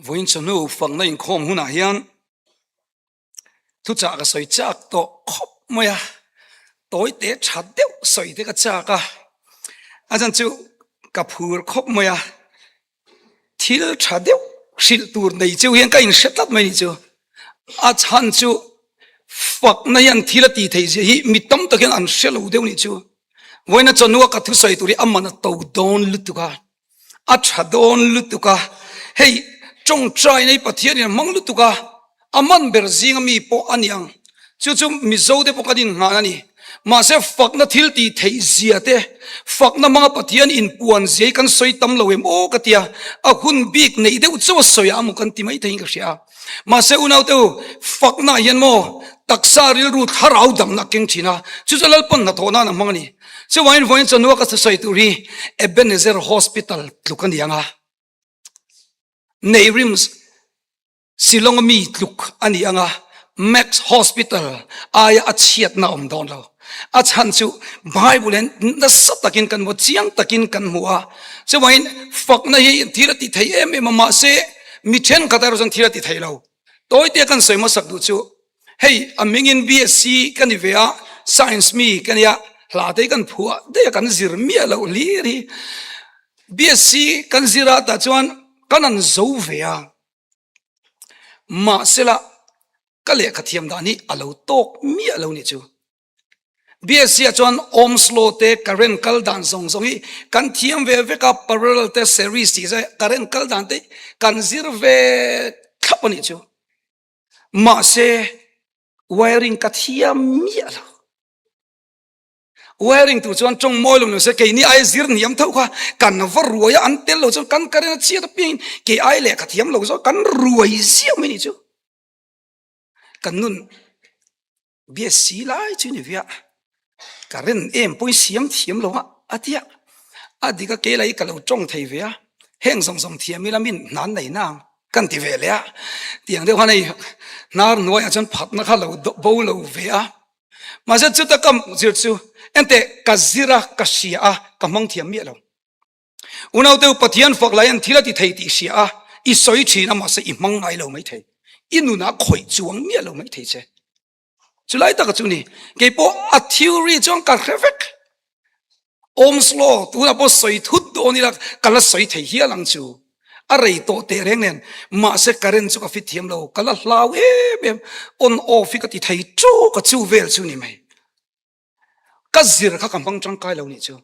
Vawiin chawhnu fakna inkhawm hunah hian thuchah ka sawi chak tawh khawp mai a, tawi te tha deuh sawi te ka chak a, a chan chu ka phur khawp mai a, thil tha deuh hrilh tur nei cheu hian ka inhre tlat mai ni chu, a chhan chu fakna hian thil a tih theih zia hi mi tam tak hian an hre lo deuh ni chu, vawiina chawhnua ka thusawi tur hi a man a to dawn lutuk a. A tha dawn lutuk a, hei tawngtai nei Pathianin a hmang lutuk a, a man ber zinga mi pawh a ni ang. Chu chu Mizo te pawh kan innghan a ni. Mahse fakna thil tih theih zia te, fakna hmanga Pathian inpuan zia hi kan sawi tam lo em aw ka ti a, a hun bik neih deuh chauh a sawi a maw kan ti mai theiin ka hria a. Mahse unaute u, faknaah hian maw taksa rilru thlarau damna a keng thin a, chu chu Lalpan hnathawh nan a hmang a ni. Chuvangin vawiin chawhnua ka sawi tur hi Ebenezer Hospital tluk a ni ang a, Neirim Shillong a mi tluk a ni ang a, Max Hospital aia a chhiatna a awm dawn lo. A chhan chu Bible hian nasa takin kan hmu a, chiang takin kan hmu a. Chuvangin fakna hi thil a ti thei em em a, mahse mi thenkhat erawh chuan thil a ti thei lo. Tawite kan sawi hmasak duh chu Hei a hmingin BSc ka ni ve a, Science mi ka nia, hla te hi kan phuah daih a, kan zir miah loh hlir hi. BSc kan zir a tah chuan kan an zo ve a, mahsela ka lehkha thiam dan hi a lo tawk miah lo nih chu. BSc ah chuan Ohm's law te current kal dan zawng zawng hi kan thiam ve vek a, parallel te series tih zai current kal dan te kan zir ve thlap a nih chu. Mahse wiring ka thiam miah lo. Wiring tur chuan tawng mawi lo nise keini ai zir hniam tho kha kan va ruai a an tel lo chuan kan current a chhiat apiangin kei ai lehkha thiam lo zawk kan ruai ziah mai ni chu. Kan nun BSc lai chu ni viah ka ren em pawhin siam thiam lo a a tia a dik a kei lai ka lo tawng thei ve a heng zawng zawng thiam ila min hnan nei nang kan ti ve leh a tiang deuh khan hei hnar hnuaiah chuan phatna kha lo bo lo ve a mahse chuta ka zir chu enteh ka zir a ka hria a ka hmang thiam miah lo. Unaute Pathian fak lai an thil a ti thei tih hria a, i sawi thin a mahse i hmang ngai lo mai thei. I nunah khawih chuang miah lo mai thei che. Chulai taka chu ni. Keipawh a theory chuan ka hre vek. Ohm's law tunah pawh sawi thut dawn ila ka la sawi thei hial ang chu. A rei tawh teh reng nen mahse current chu ka fit thiam lo. Ka la hlau em em. On off hi ka ti thei tawk a chu vel chu ni mai. Ka zir kha ka hmang tangkai lo nih chu.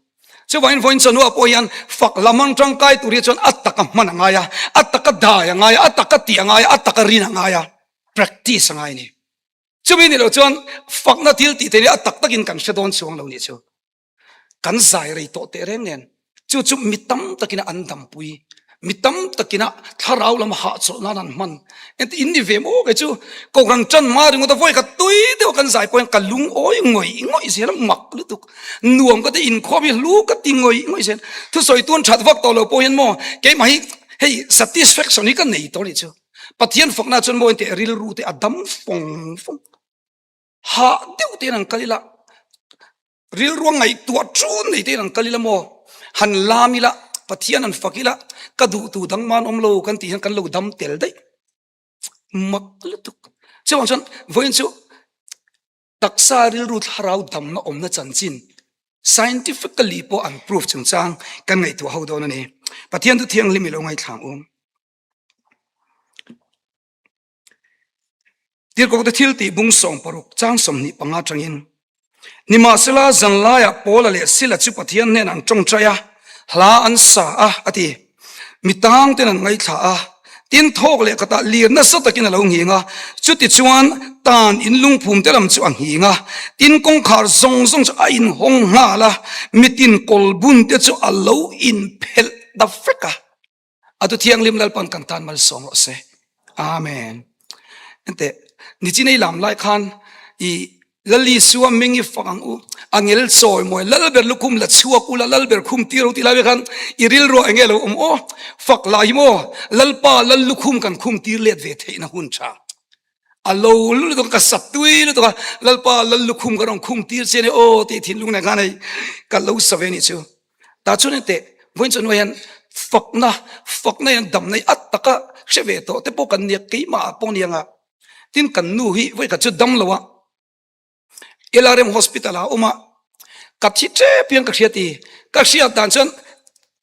Chuvangin vawiin chawhnuah pawh hian fak la hmang tangkai tur hi chuan a taka hman a ngai a, a taka dai a ngai a, a taka tih a ngai a, a taka rin a ngai a, practice a ngai a ni. Chumi nih loh chuan fakna thil tih theih hi a tak takin kan hre dawn chuang lo nih chu. Kan zai rei tawh teh reng nen Chu chu mi tam takina an dampui, mi tam takina thlarau lam hahchawlh nan an hman. Enti in ni ve maw kei chu Kohhran tan hma ringawt a vawi khat tui deuh kan zai pawh hian ka lungawi ngawih ngawih zel a mak lutuk. Nuam ka ti inkhawm hi hlu ka ti ngawih ngawih zel. Thusawi tun that vak tawh lo pawh hian maw keimah hi hei satisfaction hi ka nei tawh anih chu. Pathian fakna chuan maw engteh rilru te a dam fawng fawng. Hah deuh te in an kal ila. Rilru a ngaihtuah ṭun nei te in an kal ila maw? Han lam ila, Pathian an fak ila, ka duhtu dang man awm lo kan tih hian kan lo dam tel daih. Mak lutuk. Chuvang chuan vawiin chu taksa rilru thlarau damna awmna chanchin scientifically pawh an proof chungchang kan ngaihtuah ho dawn a ni. Pathian thu thianghlim i lo ngaithla ang u. Tirhkohte thil tih bung 60 chang 25 atangin, Nimahsela zanlaiah Paula leh Sila chu Pathian hnenah an tawngtai a, hla an sa a, a ti. Mi tangten an ngaithla a, tin thawk leh khatah lir nasa takin a lo nghing a, chutichuan tan in lungphum te lam chu a nghing a, tin kawngkhar zawng zawng chu a inhawng nghal a, mitin kawlbun te chu a lo inphelh ta vek a. A tu thianghlim Lalpan kan tan malsawm rawh se. Amen. Ente nichin ei lam lai khan i Lali Isua ming i fak ang u. Angel chawi mawi Lalber lukhum la chhuak ula Lalber khum tir u ti lai khan i rilru enge lo awm aw fak lai hi maw Lalpa Lal lukhum kan khum tir let ve theihna hun tha. A lo lu lutuk ka sat tui lutuk a Lalpa Lal lukhum ka rawn khum tir che ni aw tih thinlung nen khan hei ka lo sa ve ni chu. Ta chuan ente vawiin chu hnuai hian. Fakna, fakna hian damna hi a taka hre ve tawh te pawh kan nia, keimah ah pawh nia nga. Tin kan nu hi vawikhat chu dam lo a, LRM hospital ah a awm a, ka thi tep hian ka hria ti, ka hriat dan chuan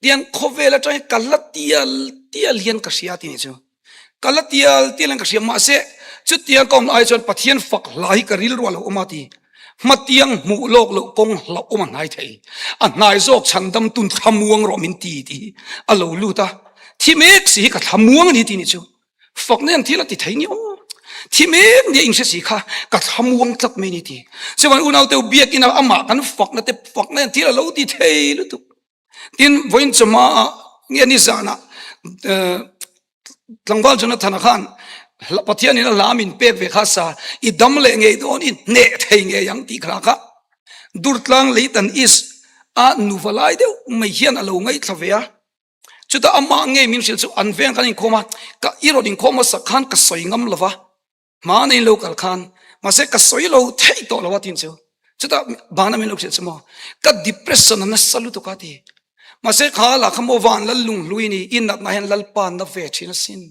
tiang khawvel atang hian ka la tial tial hian ka hria ti nih chu. Ka la tial tial hian ka hria mahse chutiang ka awm ai chuan Pathian fak hla hi ka rilru a lo awm a ti. Hmatiang hmuh lawk loh kawng hlauh awm a hnai thei. A hnai zawk chhandam tun thlamuang rawh min ti tih hi a lo lut a. Thi mek si hi ka thlamuang a ni ti nih chu. Fak nen thil a ti thei ni aw. Thi mek nia inhre si kha ka thlamuang tlat mai ni ti. Chuan unaute biakina amah kan fakna te fak nen thil a lo ti thei lutuk. Tin vawiin chawhma ah nge ni zanah tlangval Jonathan-a khan Pathianin a hla min pek ve kha sa i dam leh ngei dawn i hneh thei ngei ang tih kha kha Durtlang Leitan East a nuva lai deuh mai hian a lo ngaithla ve a. Chutah amah ngei min hrilh chu an veng khan inkhawm a, ka i rawn inkhawm hmasak khan ka sawi ngam lo va, hmana in lo kal khan mahse ka sawi lo theih tawh lo a tin chu. Chutah bana min lo hrilh chu maw, ka depression a nasa lutuk a ti. Mahse kha lah kha maw van lal lunghlui ni, i natna hian Lalpa na ve thin asin.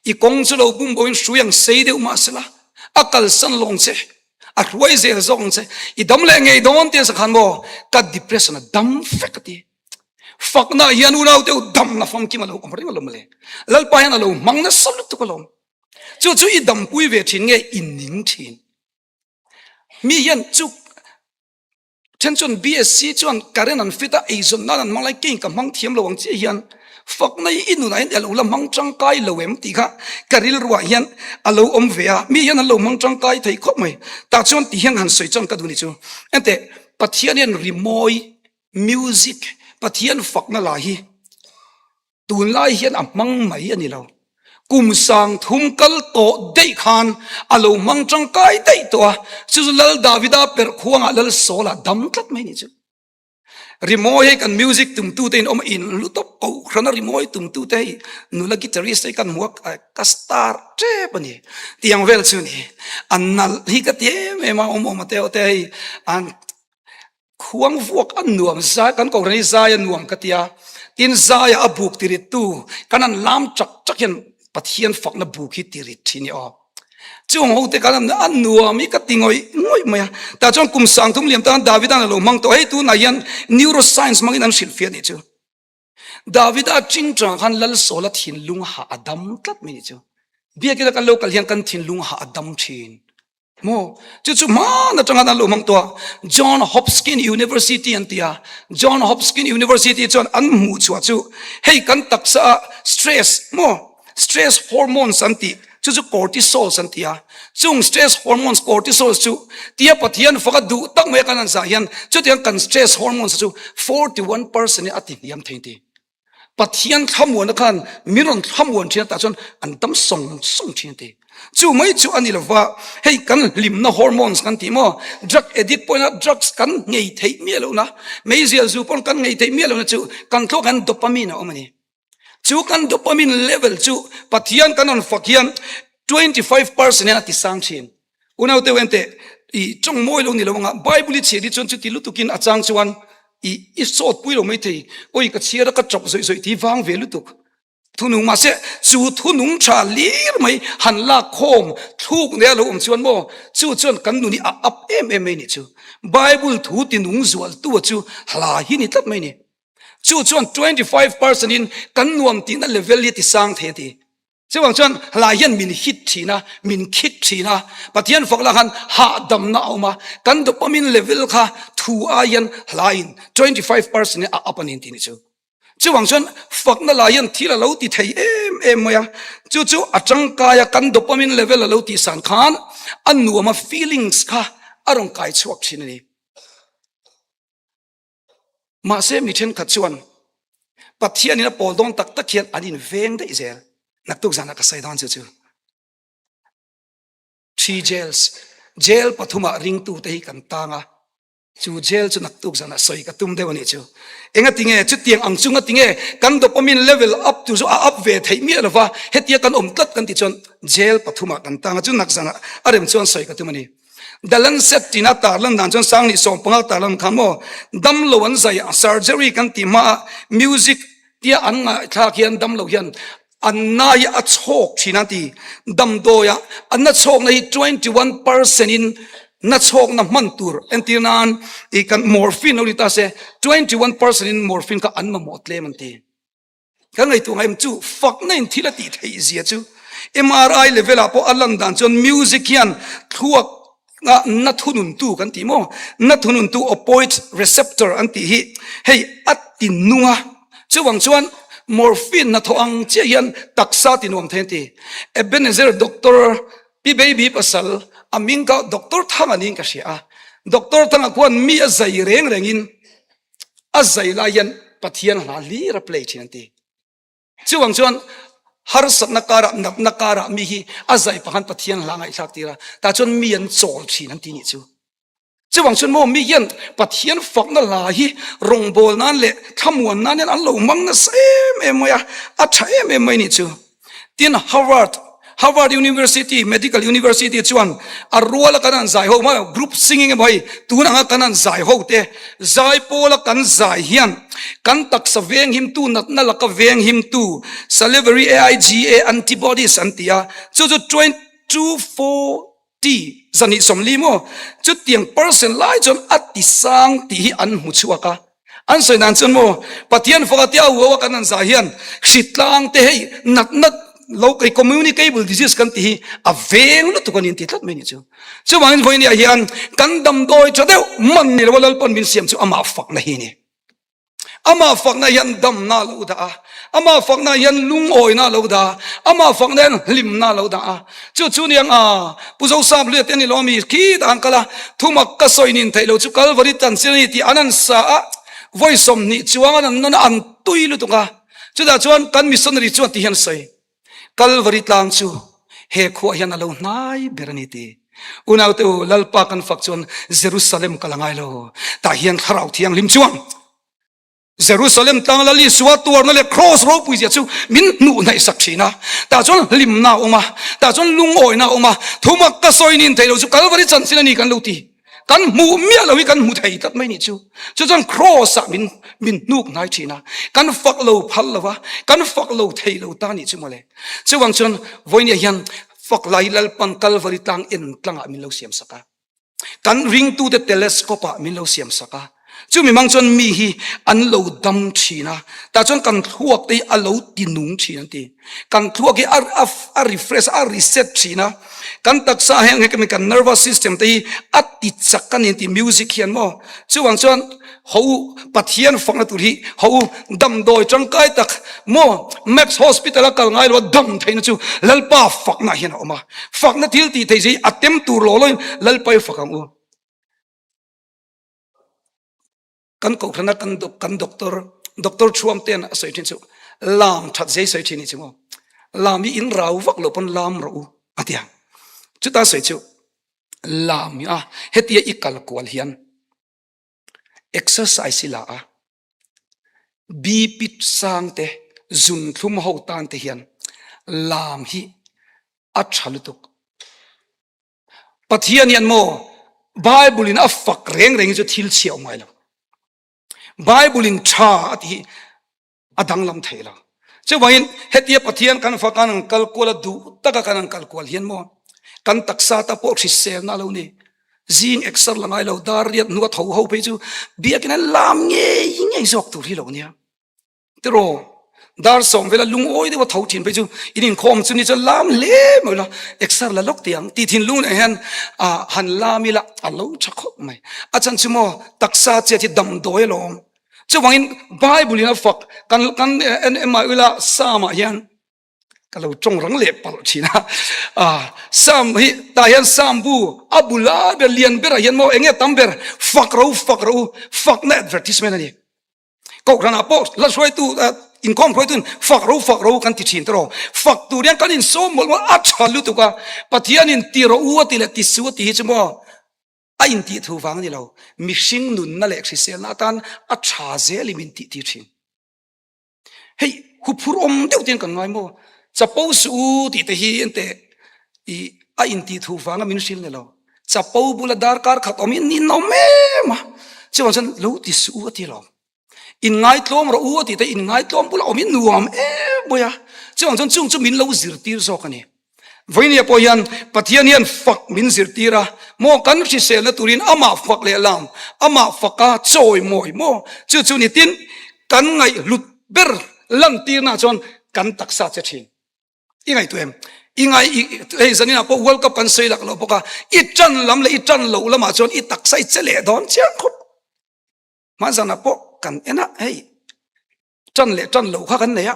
I kawng chu lo bum bo in hrui ang sei deuh mah sela, a kalsan lawng che, a hruai zel zawk ang che, i dam leh ngei dawn tia sakhan maw, ka depression a dam fek a ti. Fakna hian unau teu dam na famkim a lo awm reng alawm mawle. Lalpa hian a lo hmang nasa lutuk alawm. Chu chu i dampui ve thin nge i ning thin. Mi hian chu Then chuan BSc chuan current an fit a, eizawn nan an hmang lai kei ka hmang thiam lo ang chiah hian fakna hi i nunah hian a lo la hmang tangkai lo em tih kha ka rilruah hian a lo awm ve a, mi hian an lo hmang tangkai thei khawp mai. Tah chuan ti hian han sawi chuan ka duh ni chu enteh Pathian hian rimawi, music, Pathian fakna lah hi Tunlai hian a hmang mai a ni lo. Kum 3000 kal tawh daih khan a lo hmang tangkai daih tawh a, chu chu Lal Davida perh khuangah Lal Saul-a dam tlat mai ni chu. Rimawi hei kan music tumtute in awm a, in lu tawp kohhrana rimawi tumtute hei nula guitarist hei kan hmu a, ka star tep a ni. Tiang vel chu ni. A nalh hi ka ti em em a, awm awm a te te hei an Khuang vuak a nuam zai kan kohhran hi zai a nuam ka tia tin zaia a buk tirit tu kan an lam chak chak hian Pathian fakna buk hi tirit thin i aw chung ho te kan an a nuam hi ka ti ngawih ngawih mai a tah chuan kum 30 liam tan Davidan a lo hmang tawh hei tunah hian neuroscience hmangin an hrilhfiah nih chu Davida chingchang khan Lal Sawla thinlung ha a dam tlat mai nih chu biakina kan lo kal hian kan thinlung ha a dam thin Maw? Chu chu hman atanga an lo hmang tawh a. John Hopkins University an ti a. John Hopkins University chuan an hmuh chhuah chu hei kan taksa a stress maw? Stress hormones an tih chu chu cortisols an ti a. Chung stress hormones cortisols chu tia Pathian faka duh tak mai a kan han zah hian chutiang kan stress hormones chu 41% in a ti hniam thei an ti. Pathian thlamuana khan min rawn thlamuan thin a tah chuan an dam sawng sawng thin a ti. Chu mai chu a ni lova, hei kan hlimna hormones kan tih maw, drug addict pawhin a drugs kan nghei theih miah lohna, meizial zu pawn kan nghei theih miah lohna chu kan thluak hian dopamine a awm a ni. Chu kan dopamine level chu Pathian kan rawn fak hian 25% hian a ti sang thin. Unaute u enteh, i tawng mawi lo ni lo anga Bible i chhiar hi chuan chuti lutukin a chang chuan i i sawt pui lo mai thei. Awi ka chhiar a ka chawp zawih zawih ti vang ve lutuk. Thunung mahse chu thunung tha lir mai han lak khawm thluk nei a lo awm chuan maw chu chuan kan nun hi a up em em mai ni chu. Bible thu ti nung zual tu a chu hla hi ni tlat mai ni. Chu chuan 25% in kan nuam tihna level hi a ti sang thei a ti. Chuvang chuan hlai hian min hit thin a, min khik thin a, Pathian fak lah khan hahdamna a awm a, kan dopamine level kha thu ai hian hlaiin 25% in a up a ni tih ni chu. Chuvang chuan fakna lah hian thil a lo ti thei em em mai a, chu chu a tangkai a, kan dopamine level a lo tih san khan a nuam a feelings kha a rawn kai chhuak thin a ni. Mahse mi thenkhat chuan Pathianin a pawl dawn tak tak hian an inveng daih zel. Naktuk zanah ka sawi dawn chu chu. Three jails, jail pathumah ringtute hi kan tang a, chu jail chu naktuk zanah sawi ka tum deuh a nih chu. Engati nge chutiang ang chu ngati nge kan dopamine level up tur chu a up ve theih miah lova hetia kan awm tlat kan tih chuan jail pathumah kan tang a, chu nak zanah a rem chuan sawi ka tum a ni. The Lancet tina tarlan dan chuan 2015 tarlan kha maw damlo an zai a surgery kan tih hma a music. Tia an ngaihthlak hian damlo hian an na hi a chhawk thin a ti. Damdawia an na chhawkna hi 21 percent in na chhawkna hman tur entir nan i kan morphine lo ni ta se 21 percent in morphine kha an mamawh tlem an ti. Kan ngaihtuah ngai em chu fakna in thil a tih theih zia chu MRI level ah pawh a lan dan chuan music hian thluak ah na thununtu kan tih maw na thununtu opioid receptor an tih hi hei a ti nung a chuvang chuan morphine hnathawh ang chiah hian taksa ti nuam thei an ti. Ebenezer Doctor Pi Baby pasal a hming kha Doctor Thanga niin ka hria a Doctor Thanga khuan mi a zai reng rengin a zai lai hian Pathian hla hlir a play thin an ti. Chuvang chuan harsatna karah natna karah mi hi a zai pah khan Pathian hla ngaihthlak tir a, tah chuan mi an chawl thin an ti nih chu. Chuvang chuan maw mi hian Pathian fakna hla hi rawngbâwl nan leh thlamuan nan hian an lo hmang nasa em em mai a, a tha em em mai nih chu. Tin, Harvard, Harvard University, Medical University chuan a ruala kan han zai ho mai, group singing emaw hei tun anga kan han zai ho te, zai pawla kan zai hian kan taksa venghimtu natna laka venghimtu salivary AIGA antibodies an ti a, chu chu 24 240 maw chutiang percent lai chuan a ti sang tih hi an hmu chhuak a. An sawi dan chuan maw Pathian faka tia huau a kan an zah hian hritlang te hei natna lo kei communicable disease kan tih hi a veng lutuk a ni an ti tlat mai ni chu. Chuvangin vawinia hian kan damdawi tha deuh man ni lo a Lalpan min siam chu amah fakna hi a ni. Amah fakna hian damna a lo dah a, amah fakna hian lungawina a lo dah a, amah fakna hian hlimna a lo dah a. Chu chu niang a, Pu Zosap Hluia te a ni lo ami khitah an kal a, thumak ka sawi nin theih lo chu Kalvari chanchin a ni tih an an sa a, vawi 20 chuang an an nawn a, an tui lutuk a. Chutah chuan kan missionary chuan ti hian sawi, Kalvari tlang chu he khuah hian a lo hnai ber a ni ti. Unaute u, Lalpa kan fak chuan Jerusalem kal a ngai lo, tah hian Thlarau Thianghlim chuan Jerusalem tlang Lal Isua tuarna leh Kraws ropui zia chu min hnuh hnaih sak thin a. Tah chuan hlimna a awm a, tah chuan lungawina a awm a, thumak ka sawi nin theih lo chu Kalvari chanchin a ni kan lo ti. Kan hmuh miah lo hi kan hmu thei tlat mai nih chu. Chu chuan Kraws ah min min hnuk hnai thin a, kan fak lo phal lo a, kan fak lo thei lo ta nih chu mawle. Chuvang chuan vawinia hian fak lai Lalpan Kalvari tlang en tlangah min lo siam sak a. Kan ringtute telescope ah min lo siam sak a, chumi mang chuan mi hi an lo dam thin a, tah chuan kan thluak te hi a lo ti nung thin an ti. Kan thluak hi a a refresh a reset thin a, kan taksa heng heng kan nervous system te hi a ti chak a ni an ti music hian maw. Chuvang chuan Ho u, Pathian fakna tur hi ho u, damdawi tangkai tak maw Max Hospital a kal ngai lo a dam theihna chu Lalpa fakna hian a awm a, fakna thil tih theih hi a tem tur law lawin Lalpa i fak ang u. Kan kohhrana kan kan doctor, Doctor Thuam ten a sawi thin chu lam that zei sawi thin ni chu maw, lam hi in rau vak lo pawn lam rawh u a ti a, chuta sawi chu lam hi a hetia i kal kual hian Exercise hi la a, BP sang te, zunthlum ho tan te hian lam hi a tha lutuk. Pathian hian maw Bible in a fak reng reng hi chu thil chhia awm ngai lo. Bible in tha a tih hi a danglam thei lo. Chuvangin hetia Pathian kan fak an an kal kual a duh taka kan an kal kual hian maw kan taksa ta pawh hriselna a lo ni. Zing exer la ngai lo dar riat hnua tho ho phei chu biakin an lam ngei ngei zawk tur hi lo nia. Tiraw dar sawm vela lungawi deuha tho thin phei chu in inkhawm chu ni chuan lam hle mai la exer la lawk tiang ti thinlung leh hian a han lam ila a lo tha khawp mai. A chan chu maw taksa chiat hi damdawi alawm. Chuvangin Bible in a fak kan kan en mai ula Psalm ah hian ka lo tawng rang leh palh thin a ah Psalm hi tah hian Psalm bu a bula ber lian berah hian maw enge tam ber fak ro fak ro fakna advertisement a ni kohhran ah pawh la hruaitu inkhawm hruaitu in fak ro fak ro kan ti thin tawh fak tur hian kan insawm mawlh mawlh a tha lutuk a Pathian in ti rawh u a ti leh ti su a ti hi chu maw A intih thu vang a ni lo, mihring nunna leh hriselna atan a tha zel i min tih tir thin. Hei, huphurh awm deuh te hian kan ngai maw? Chapo suh u tih te hi ente i a intih thu vanga min hrilh ni lo. Chapo bula darkar khat awm hi ninawm em a, chuvang chuan lo ti suh u a ti lo. Inngaitlawm rawh u a tih te inngaitlawm bulah awm hi nuam em mai a. Chuvang chuan chung chu min lo zirtir zawk a ni. Vawinia pawh hian Pathian hian fak min zirtir a, maw kan hriselna turin amah fak leh lam, amah faka chawi mawi maw chu chu ni tin kan ngaihhlut ber lantirna chuan kan taksa che thin. I ngaihtuah em? I ngai hei zaninah pawh World Cup kan sawi lak loh bawk a, i tan lam leh i tan loh lamah chuan i taksa i che leh dawn chiang khawp. Hmanzanah pawh kan en a, hei tan leh tan loh kha kan nei a,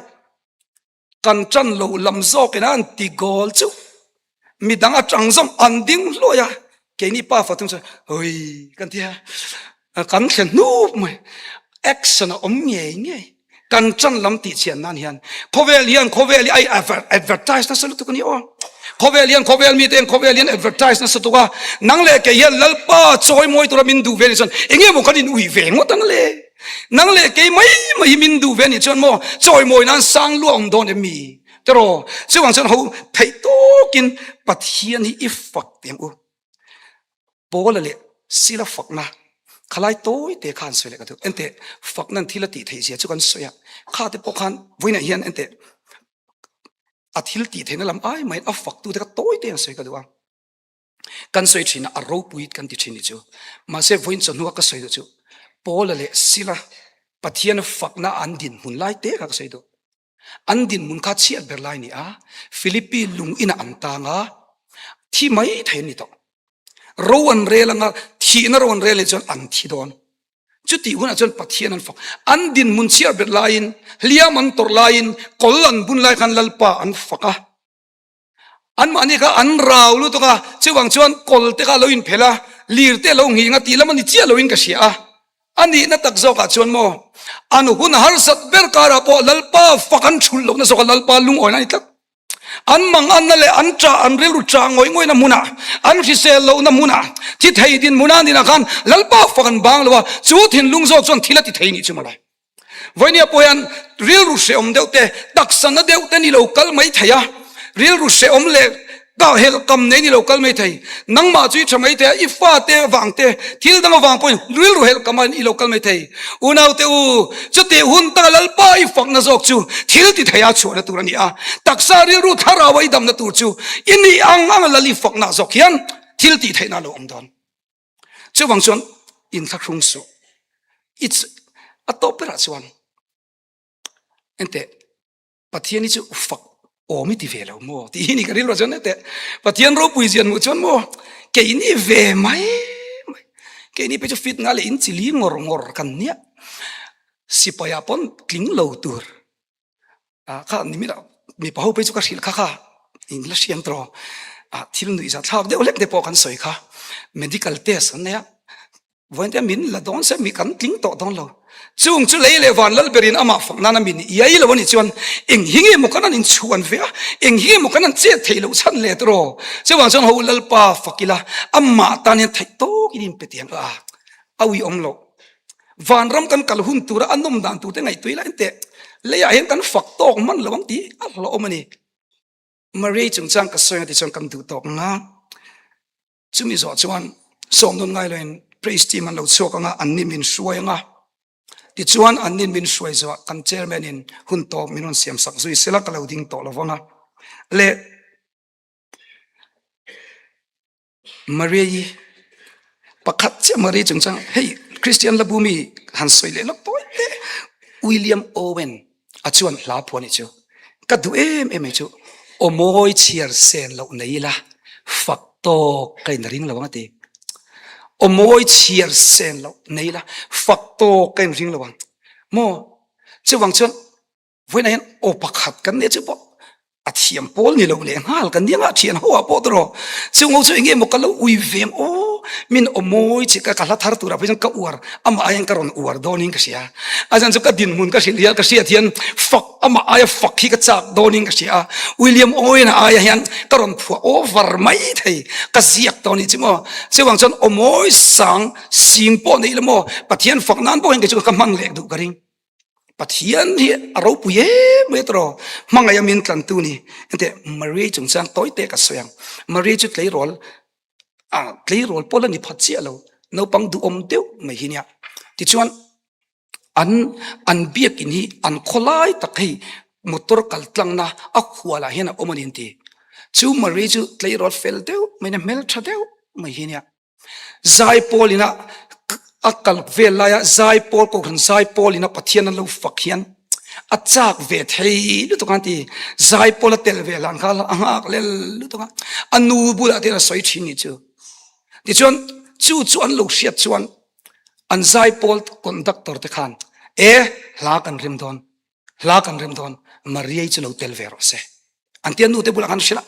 kan tan loh lam zawkin a an ti goal chu midang atang zawng an ding hluai a, keini pa fa thung chuan ui kan ti a, kan thlen hnup mai, action a awm ngei ngei. Kan ṭan lam tih chian nan hian khawvel hian khawvel hi ai advertise nasa lutuk a ni aw. Khawvel hian khawvel mite hian khawvel hian advertise nasa tuk a. Nang leh kei hian Lalpa chawi mawi tura min duh ve nih chuan enge maw kan in ui ve ngawt ang le. Nang leh kei mai mai hi min duh ve nih chuan maw chawi mawi nan sang luah awm dawn em mi? Tiraw? Chuvang chuan ho theih tawkin Pathian hi i fak teh ang u. Paula leh Sila fakna khalai tawi te khan sawi leh ka duh. Enteh, fakna thil a tih theih zia chu kan sawi a, kha te pawh khan vawiinah hian enteh a thil tih theihna lam ai maiin a faktu te kha tawi te an sawi ka duh a. Kan sawi thin a, a ropui kan ti thin ni chu. Mahse vawiin chawhnua ka sawi duh chu Paula leh Sila Pathian fakna an dinhmun lai te kha ka sawi duh. An dinhmun kha chhiat ber lai ni a, Philippi lung inah an tang a, thi mai thei an ni tawh. Ro an rel anga thihna ro an rel leh chuan an thi dawn. Chutih hunah chuan Pathian an fak. An dinhmun chhiat ber laiin, hliam an tawrh laiin, kawl an bun lai khan Lalpa an fak a. Anmahni kha an rau lutuk a, chuvang chuan kawl te kha a lo inphelh a, lir te a lo nghing a tih lam a ni chiah loin ka hria a. A nihna tak zawkah chuan maw, an hun harsat ber karah pawh Lalpa fak an thulh lohna zawkah Lalpa lungawina a ni tlat. An manganna leh an ṭah, an rilru ṭah ngawih ngawihna hmunah, an hrisel lohna hmunah, thi thei dinhmun a ninah khan Lalpa fak an bang lo a, chu thinlung zawk chuan thil a ti thei nih chu mawle. Vawinia pawh hian rilru hrehawm deuh te, taksa na deuh te ni lo kal mai thei a, rilru hrehawm leh ka helh kam nei ni lo kal mai thei. Nangmah chu i tha mai thei a, i fate avang te, thil dang avang pawhin rilru helh kam a i lo kal mai thei. Unaute u, chutih hun taka Lalpa i fakna zawk chu thil ti thei a chhuahna tur a ni a, taksa rilru thlarau a i damna tur chu i nih ang anga Lal i fakna zawk hian thil tih theihna a lo awm dawn. Chuvang chuan inthlahrung suh. It's a tawp berah chuan enteh Pathian hi chu fak awm i ti ve lo maw tih hi ni ka rilru chuan enteh Pathian ropui zian hmuh chuan maw keini ve mai mai keini pawh chu fit nga leh in chili ngawr ngawr kan nia sipai ah pawn tling lo tur ah kha nimit ah mipa ho phei chu ka hrilh kha kha in la hriam tawh ah thil nuih zat thlak deuh hlek te pawh kan sawi kha medical test an nei a vawiin te min la dawn se mi kan tling tawh dawn lo chung chu lei leh van lal berin amah fak nana min iai lo anih chuan eng hi nge maw kan an inchhuan ve a eng hi nge maw kan an chet theih loh chhan let rawh chuvang chuan ho lalpa fak ila amah tan hian theih tawkin in pe tiang a a uiawm loh Vanram kan kal hun tura a nawm dan turte ngaihtuah ila enteh leiah hian kan fak tawk hman lo ang tih a hlauhawm a ni. Maria chungchang ka sawi ang tih chuan kan duh tawk ang a, chumi zawh chuan sawm nawn ngai loin praise team an lo chhuak ang a, an ni min hruai ang a, tichuan an ni min hruai zawh kan chairman in hun tawp min rawn siam sak zui sela ka lo ding tawh lo vang a le. Maria-i pakhat chiah Maria chungchang hei Christian la bu mi han sawi leh lawk tawi te William Owen a chuan hla phuah nih chu ka duh em em mai chu aw mawi chhiar sen loh nei ila fak tawk ka in ring lo ang a ti aw mawi chhiar sen loh nei ila fak tawk ka in ring lo ang maw chuvang chuan Vawiinah hian aw pakhat kan nia chu pawh a thiam pawl ni lo leh nghal kan nia nga thian ho ah pawh tawh chung ho chu enge maw ka lo ui ve ang aw min aw mawi chi ka ka hla thar turah phei chuan ka uar amah aiin ka rawn uar dawnin ka hria a chuan chu ka dinhmun ka hrilh hian ka hriat hian fak amah aia fak hi ka chak dawnin ka hria a William Owen-a aia hian ka rawn phuah over mai thei ka ziak tawh a nih chu maw chuvang chuan aw mawi sang sing pawh neih la maw Pathian fak nan pawh hian kei chu ka hman leh duh ka ring. Pathian hi a ropui em mai tawh hmangaih a min tlantu ni ente Maria chungchang tawi te ka sawi ang Maria chu tleirawl a tleirawl pawl a ni phat chiah lo naupang duhawm deuh mai hi nia tichuan. An an biakin hi an khawlai tak hei motor kal tlangna a hualah hian a awm a ni an ti. Chu Marie chu tleirawl fel deuh mai nia hmeltha deuh mai hi nia. Zaipawl ina a kal vel laia zaipawl kohhran zaipawl ina Pathian an lo fak hian a chak ve thei lutuk a an ti. Zaipawl a tel ve hlan kha a nghak lel lutuk a, a nu bulah te hian a sawi thin ni chu. Tichuan chu chu an lo hriat chuan an zaipawl conductor te khan e hla kan rem dawn hla kan rem dawn Maria-i chu lo tel ve rawh se an tia nu te bulah khan hrilh a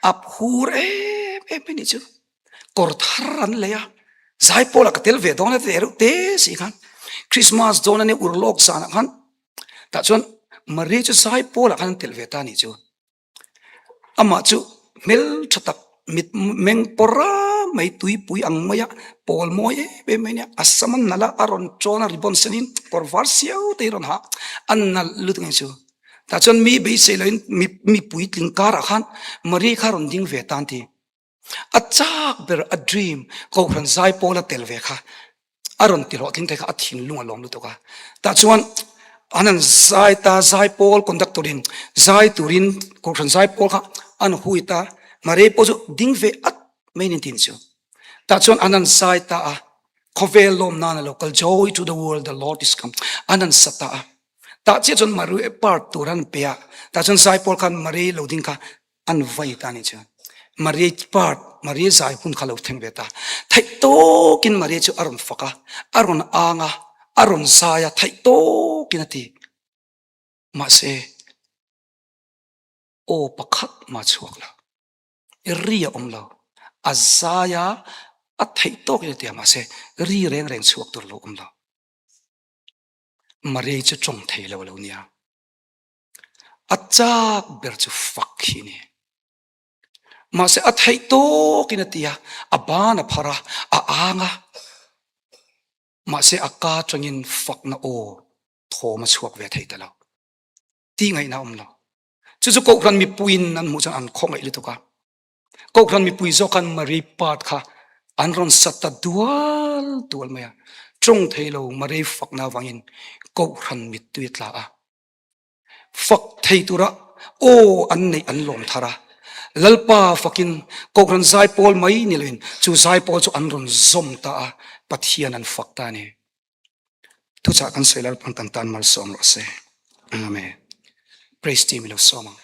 a phur em em mai nih chu kawr thar an lei a zaipawl ah ka tel ve dawn a ti reuh te si khan Christmas dawn ania urlawk zanah khan tah chuan Maria chu zaipawl ah khan an tel ve ta nih chu. Amah chu hmeltha tak mit meng pawr a mai tuipui ang mai a pawl mawi em em mai a nia a sam a nalh a a rawn tawn a ribbon sen in kawr var siau te hi a rawn ha a nalh lutuk ang chu tah chuan mi beisei loh in mi mipuitling karah khan Maria kha a rawn ding ve ta an ti. A chak ber a dream kohhran zai pawl a tel ve kha a rawn ti hlawhtling thei kha a thinlung a lawm lutuk a. Tah chuan an han zai ta zai pawl conductor in zai turin kohhran zai pawl kha an hui ta Maria pawh chu ding ve at mai a ni tin chu. Tah chuan an han zai ta a khawvel lawm nan a lo kal joy to the world the lord is come an han sa ta a. Tah chiah chuan Maria part tur an pe a tah chuan zai pawl khan Maria lo ding kha an vai ta ni chuan Maria part Maria zai hun kha lo thleng ve ta theih tawkin Maria chu a rawn fak a a rawn ang a a rawn zai a theih tawkin a ti mahse aw pakhat mah chhuak lo ri a awm lo a zai a a theih tawkin a ti a mahse ri reng reng chhuak tur lo awm lo Maria chu tawng thei lo a lo nia. A chak ber chu fak hi a ni. Mahse a theih tawkin a ti a, a ban a phar a, a ang a. Mahse a ka atangin fakna aw thawm a chhuak ve thei ta lo. Tih ngaihna a awm lo. Chu chu Kohhran mipuiin an hmuh chuan an khawngaih lutuk a. Kohhran mipui zawk khan Marie part kha an rawn sa ta dual dual mai a. Tawng thei lo Marie fakna avangin Kohhran mittui a tla a. Fak thei tura aw an neih an lawm thar a, Lalpa fakin Kohhran zaipawl mai ni loin chu zaipawl chu an rawn zawm ta a, Pathian an fak ta a ni. Thuchah kan sawi Lalpan kan tan malsawm rawh se. Amen. Praise team i lo sawm ang.